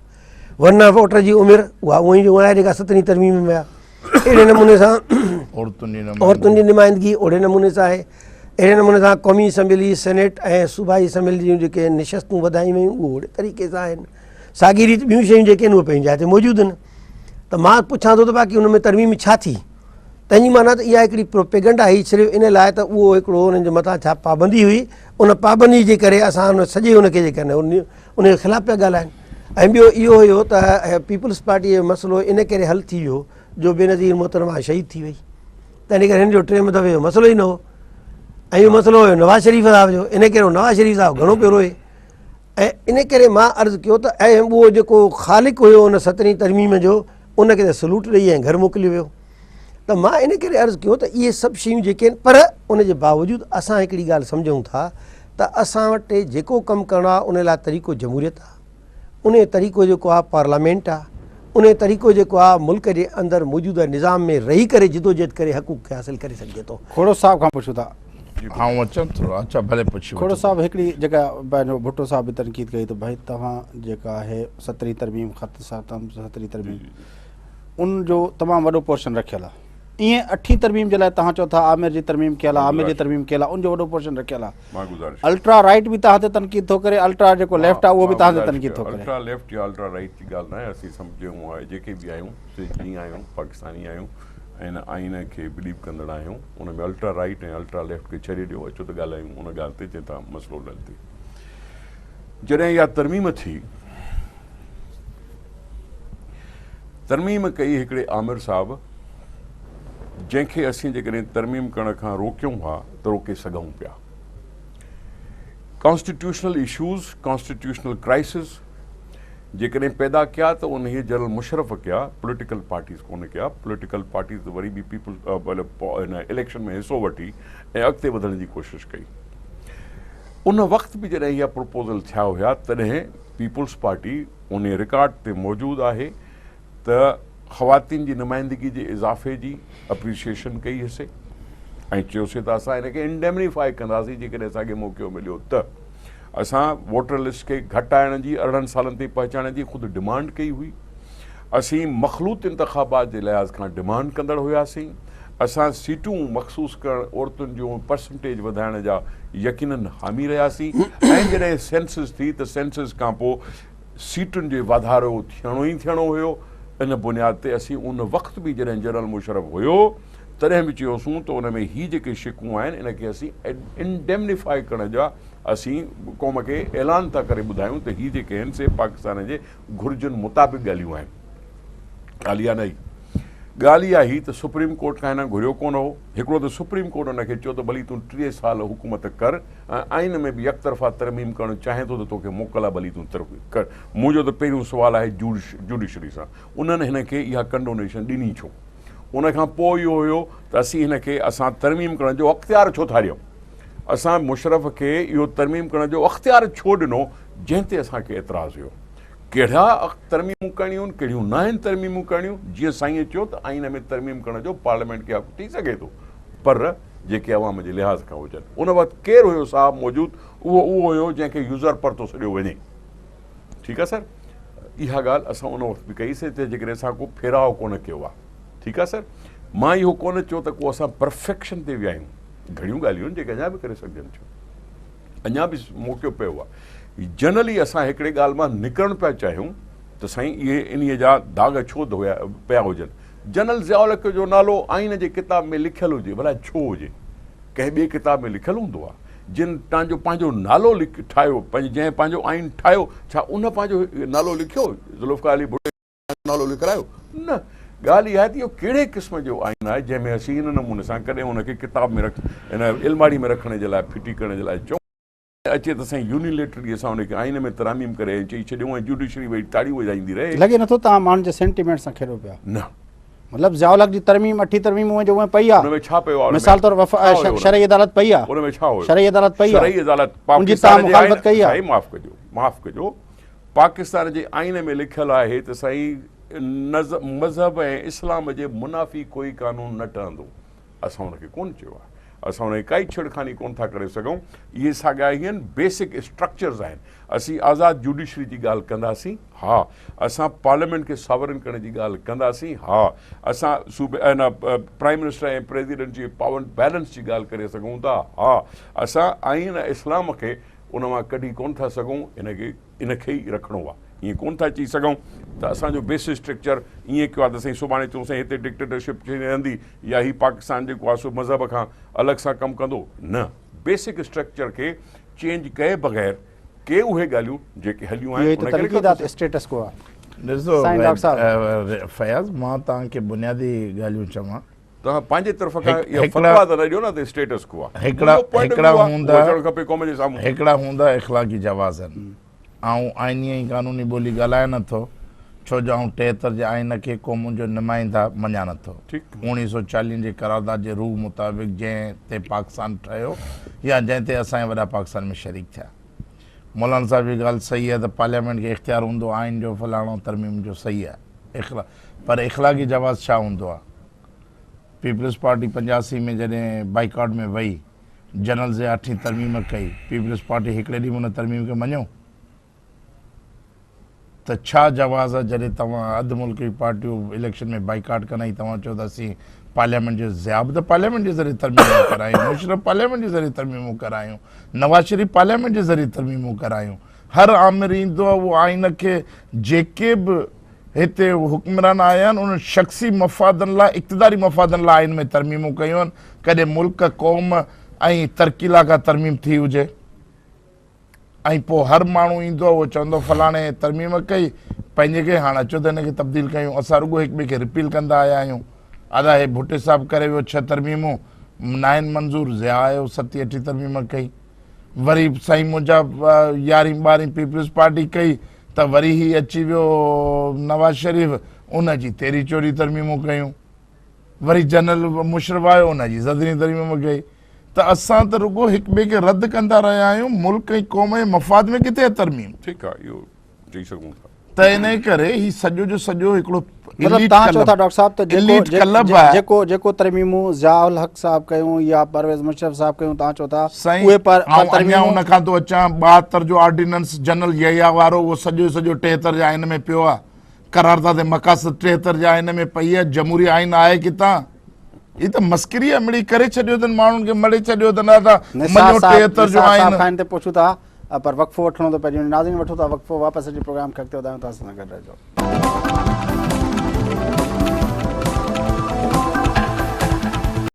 ورنه ووٽر جي عمر اها اونئي جو آهي جيڪا سترهين ترميم ۾ آهي اهڙي نموني سان عورتن جي نمائندگي اهڙي نموني سان آهي اهڙي نموني سان قومي اسيمبلي سينيٽ ۽ صوبائي اسيمبلي جون جيڪي نشستون وڌايون ويون اهو اهڙي طريقي سان آهن ساڳي ريت ٻيون شيون جيڪي آهن اهي پنهنجي جاء تي موجود آهن ته مان پڇان ٿو ته باقي ان ۾ ترميم ڇا ٿي؟ تنهن جي معنيٰ ته اها هڪڙي پروپيگنڊا هئي صرف ان لاء ته اهو هڪڙو انهن جي مٿان ڇا پابندي هئي ان پابندي جي ڪري اسان ان سڄي ان کي جيڪا ان جي خلاف پيا ڳالهائن ۽ ٻيو اهو هيو ته پيپلز پارٽي جو مسئلو ان ڪري حل ٿي ويو جو بينظير محترمه شهيد ٿي وئي تنهن ڪري هن جو ٽئين دفعي جو مسئلو ئي نه هو ۽ اهو مسئلو هيو نواز شريف صاحب جو ان ڪري نواز شريف صاحب گهڻو پيو روئي ۽ ان ڪري مان عرض ڪيو ته ۽ اهو جيڪو خالق هيو ان سترهين ترميم جو ان کي ته سلوٽ ڏئي ۽ گهر موڪليو ويو ته مان ان ڪري عرض ڪيو ته اهي سڀ شيون جيڪي آهن پر ان جي باوجود اسان هڪڙي ڳالهه سمجهون ٿا ته اسان وٽ جيڪو ڪم ڪرڻو آهي ان لاء طريقو جمهوريت آهي ان جو طريقو جيڪو آهي پارليامينٽ آهي ان جو طريقو جيڪو آهي ملڪ جي اندر موجوده نظام ۾ رهي ڪري جدوجهد ڪري حقوق کي حاصل ڪري سگهجي ٿو. کوڙو صاحب کان پڇون ٿا. آئون اچان ٿو اچا ڀلي پڇي کهڙو صاحب هڪڙي جيڪا پنهنجو ڀٽو صاحب به تنقيد ڪئي ته ڀائي توهان جيڪا آهي سترهين ترميم خط ستم سترهين ترميم ان جو تمام وڏو پورشن رکيل آهي ائين اٺين ترميم جي لاء توهان چئو ٿا عامر جي ترميم ڪيل آهي عامر جي ترميم ڪيل آهي ان جو وڏو پورشن رکيل آهي الٽرا رائيٽ به توهان تي تنقيد ٿو ڪري الٽرا جيڪو ليفٽ آهي اهو به توهان تي تنقيد ٿو ڪري الٽرا ليفٽ يا الٽرا رائيٽ جي ڳالهه ناهي اسين سمجهون آهي جيڪي به آهيون سي جيئن آهيون پاڪستاني آهيون ۽ هن آئين کي بليو ڪندڙ آهيون ان ۾ الٽرا رائيٽ ۽ الٽرا ليفٽ کي ڇڏي ڏيو اچو ته ڳالهايون ان ڳالهه تي جنهن تان مسئلو حل ٿئي. جڏهن اها ترميم ٿي، ترميم ڪئي هڪڙي آمر صاحب جنهن کي اسين جيڪڏهن ترميم ڪرڻ کان روڪيون ها ته روڪي سگهون پيا. ڪانسٽيٽيوشنل اشوز، ڪانسٽيٽيوشنل ڪرائسز جيڪڏهن پيدا ڪيا ته انهيء جنرل مشرف ڪيا، پوليٽيڪل پارٽيز ڪونه ڪيا، پوليٽيڪل پارٽيز ته وري به پيپلز هن اليڪشن ۾ حصو وٺي ۽ اڳتي وڌڻ جي ڪوشش ڪئي. ان وقت به جڏهن اها پروپوزل ٿيا هيا تڏهن پيپلز پارٽي انهيء رڪارڊ تي موجود آهي ته خواتين جي نمائندگي جي اضافي جي اپريشيئيشن ڪئي هئسي ۽ چيوسي ته اسان ان کي انڊيمنيفائي ڪنداسين جيڪڏهن اسان کي موقعو مليو ته اسان ووٽر لسٽ کي گهٽائڻ جي 18 سالن تائين پهچائڻ جي خود ڊمانڊ ڪئي هئي اسين مخلوط انتخابات جي لحاظ کان ڊمانڊ ڪندڙ هياسين اسان سيٽون مخصوص ڪرڻ عورتن جون پرسنٽيج وڌائڻ جا يقينن حامي رهياسين ۽ جڏهن سينسز ٿي ته سينسز کانپوء سيٽن جي واڌارو ٿيڻو ئي ٿيڻو هيو، ان بنياد تي اسين ان وقت به جڏهن جنرل مشرف هيو تڏهن به چيوسون ته ان ۾ هي جيڪي شقون آهن ان کي اسين انڊيمنيفائي ڪرڻ جا اسين قوم کي اعلان ٿا ڪري ٻڌايون ته هي جيڪي آهن سي پاڪستان جي گهرجن مطابق ڳالهيون آهن. ڳالهه اها نه هئي. ڳالهه اها هئي ته سپريم ڪورٽ کان هن گهريو ڪونه هو. هڪڙو ته سپريم ڪورٽ هن کي چيو ته ڀلي تون 30 سال حڪومت ڪر ۽ آئين ۾ به يڪطرفا ترميم ڪرڻ چاهين ٿو ته توکي موڪل آهي ڀلي تون ڪر. منهنجو ته پهريون سوال آهي جوڊيشري سان انهن هن کي اها ڪنڊونيشن ڏني ڇو؟ ان کان پوء اهو هيو ته اسين هن کي اسان ترميم ڪرڻ جو اختيار ڇو ٿا ڏيون؟ اسان مشرف کي اهو ترميم ڪرڻ جو اختيار ڇو ڏنو جنهن تي اسان کي اعتراض هيو. ڪهڙا ترميمون ڪرڻيون آهن ڪهڙيون ناهن ترميمون ڪرڻيون جيئن سائينء چيو ته آئين ۾ ترميم ڪرڻ جو پارليامينٽ کي حق ٿي سگهي ٿو پر جيڪي عوام جي لحاظ کان هجن. ان وقت ڪير هيو صاحب موجود اهو اهو هيو جنهن کي يوزرپر ٿو سڏيو وڃي. ٺيڪ آهي سر اها ڳالهه اسان ان وقت به ڪئي سي ته جيڪڏهن اسان ڪو ڦيراء ڪونه ڪيو آهي. ٺيڪ آهي سر مان اهو ڪونه چيو ته ڪو اسان پرفيڪشن تي ويا آهيون گهڻيون ڳالهيون آهن جيڪي اڃا به ڪري سگهجن ٿيون. اڃا به موقعو پيو آهي. جنرلي اسان هڪڙي ڳالهه مان نڪرڻ پيا چاهيون ته سائين اهي انهيء جا داغ ڇو ڌويا پيا هجن. جنرل ضياء الحق جو نالو آئين جي ڪتاب ۾ لکيل هجي ڀلا ڇو هجي؟ ڪنهن ٻئي ڪتاب ۾ لکيل هوندو آهي. جن تان جو پنهنجو نالو ٺاهيو جنهن پنهنجو آئين ٺاهيو ڇا ان پنهنجو نالو لکيو؟ ذوالفقار علي ڀٽو نالو لکرايو؟ نه. ڳالهه اها آهي ته اهو ڪهڙي قسم جو آئين آهي جنهن ۾ اسين ان نموني سان ڪڏهن ان کي ڪتاب ۾ رک ان الماڙي ۾ رکڻ جي لاء ڦٽي ڪرڻ جي لاء چئون ۽ اچي ته سائين يونيليٽرلي اسان ان کي آئين ۾ تراميم ڪري ۽ چئي ڇڏيون ۽ جوڊيشري ويهي تاڙيون وڄائيندي رهي. لڳي نٿو توهان ماڻهن جي سينٽيمينٽ سان کيڏو پيا. نه. مطلب ضياء الحق جي ترميم اٺين ترميم اونئن جو اونئن پئي آ. ان ۾ ڇا پيو آ؟ مثال طور شرعي عدالت پئي آ. ان ۾ ڇا هيو؟ شرعي عدالت پئي آ. شرعي عدالت ان جي توهان پاڪستان جي مخالفت ڪئي آ. سائين معاف ڪجو معاف ڪجو پاڪستان جي آئين ۾ لکيل آهي ته سائين مذهب ۽ اسلام جي منافي ڪوئي قانون نه ٺهندو. اسان ان کي ڪونه چيو آهي. اسان ان کي ڪائي ڇيڙخاني ڪونه ٿا ڪري سگهون. اهي ساڳيا ئي آهن، بيسڪ اسٽرڪچرز آهن. اسين آزاد جوڊيشري جي ڳالهه ڪنداسين؟ ها. اسان پارليامينٽ کي ساورن ڪرڻ جي ڳالهه ڪنداسين؟ ها. اسان صوبي نه پرائيم منسٽر ۽ پريزيڊنٽ جي پاور بيلنس جي ڳالهه ڪري سگهون ٿا؟ ها. اسان آئين ۽ اسلام کي ان مان ڪڍي ڪونه ٿا سگهون، ان کي ان کي ئي رکڻو آهي. ائين ڪونه ٿا چئي سگهون ته اسان جو بيس اسٽرڪچر ائين ڪيو آهي ته سائين سڀاڻي چئون سائين هتي ڊڪٽيٽرشپ ٿي رهندي يا هي پاڪستان جيڪو آهي سو مذهب کان الڳ سان ڪم ڪندو. نه، بيسڪ اسٽرڪچر کي چينج ڪئي بغير ڪي اهي ڳالهيون جيڪي هليون اهو آهن ئي ته ان کي تنقيد رکندو آهي ته سين. اسٽيٽس ڪو آهي. ڏسو سائين ڊاڪٽر صاحب. فياض مان توهان کي بنيادي ڳالهيون چوان. توهان پنهنجي طرف کان اها فتويٰ ته نه ڏيو نه ته اسٽيٽس ڪو آهي. هڪڙا منهنجو پوائنٽ آف هڪڙا ويو آهي هوندا اهو اچڻ کپي قوم جي سامهون. هڪڙا هوندا اخلاقي جوازن. آئون آئيني ۽ قانوني ٻولي ڳالهايان نه ٿو ڇو جو آئون 73 جي آئين کي قومن جو نمائنده مڃان نه ٿو. 1940 جي قرارداد جي روح مطابق جنهن تي پاڪستان ٺهيو يا جنهن تي اسان جا وڏا پاڪستان ۾ شريڪ ٿيا. مولانا صاحب جي ڳالهه صحيح آهي ته پارليامينٽ کي اختيار هوندو آئين جو فلاڻو ترميم جو صحيح آهي پر اخلاقي جواز ڇا هوندو آهي؟ پيپلز پارٽي 85 ۾ جڏهن بائيڪاٽ ۾ وئي، جنرل ضياء اٺين ترميم ڪئي، پيپلز پارٽي هڪڙي ڏينهن به ان ترميم کي مڃيو؟ ته ڇا جواز آهي جڏهن توهان اڌ ملڪ جون پارٽيون اليڪشن ۾ بائيڪاٽ ڪن ۽ توهان چئو ته اسين پارليامينٽ جو ضياء به ته پارليامينٽ جي ذريعي ترميمون ڪرايون، مشرف پارليامينٽ جي ذريعي ترميمون ڪرايون، نواز شريف پارليامينٽ جي ذريعي ترميمون ڪرايون، هر آمر ايندو آهي اهو آئين کي جيڪي به هتي حڪمران آيا آهن انهن شخصي مفادن لاء اقتداري مفادن لاء آئين ۾ ترميمون ڪيون آهن ڪڏهن ملڪ قوم ۽ ترقي لاء ڪا ترميم ٿي هجي ۽ پوء هر ماڻهو ايندو آهي اهو چوندو فلاڻي ترميم ڪئي پنهنجي ڪئي هاڻ اچو ته هن کي تبديل ڪيون اسان رڳو هڪ ٻئي کي رپيل ڪندا آيا آهيون ادا هي ڀٽي صاحب ڪري ويو 6 ترميمون ناهن منظور ضياء آيو ستين اٺين ترميم ڪئي وري سائين منهنجا يارهين ٻارهين پيپلز پارٽي ڪئي ته وري هي اچي ويو نواز شريف ان جي تيرهين چوڏهين ترميمون ڪيون وري جنرل مشرف آيو ان جي سترهين ترميم ڪئي ته اسان ته رڳو هڪ ٻئي کي رد ڪندا رهيا آهيون ملڪ ۽ قوم جي مفاد ۾ ڪٿي آهي ترميم. ٺيڪ آهي اهو چئي سگهون ٿا. ته انهي ڪري هي سڄو جو سڄو هڪڙو مطلب اليٽ توهان چئو ٿا ڪلب ڊاڪٽر صاحب ته جيڪو اليٽ ڪلب آهي. جيڪو جيڪو ترميمون ضياء الحق صاحب ڪيون يا پرويز مشرف صاحب ڪيون توهان چئو ٿا سائين اهي پر آئون اڃا ترميمون ان کان ٿو اچان 72 جو آرڊيننس جنرل يحيٰ وارو اهو سڄو جو سڄو 73 جي آئين ۾ پيو آهي قرارداد مقاصد 73 جي آئين ۾ پئي آهي جمهوري آئين آهي ڪٿان هي ته مسڪري آهي مڙئي ڪري ڇڏيو اٿن ماڻهن کي مڙي ڇڏيو اٿن ادا نثار مڃو صاحب 73 جو نثار آئين صاحب کان هن تي پڇون ٿا پر وقفو وٺڻو ٿو پئجي وڃي ناظرين وٺون ٿا وقفو واپس اچي پروگرام کي اڳتي وڌايون ٿا اسان سان گڏ رهجو.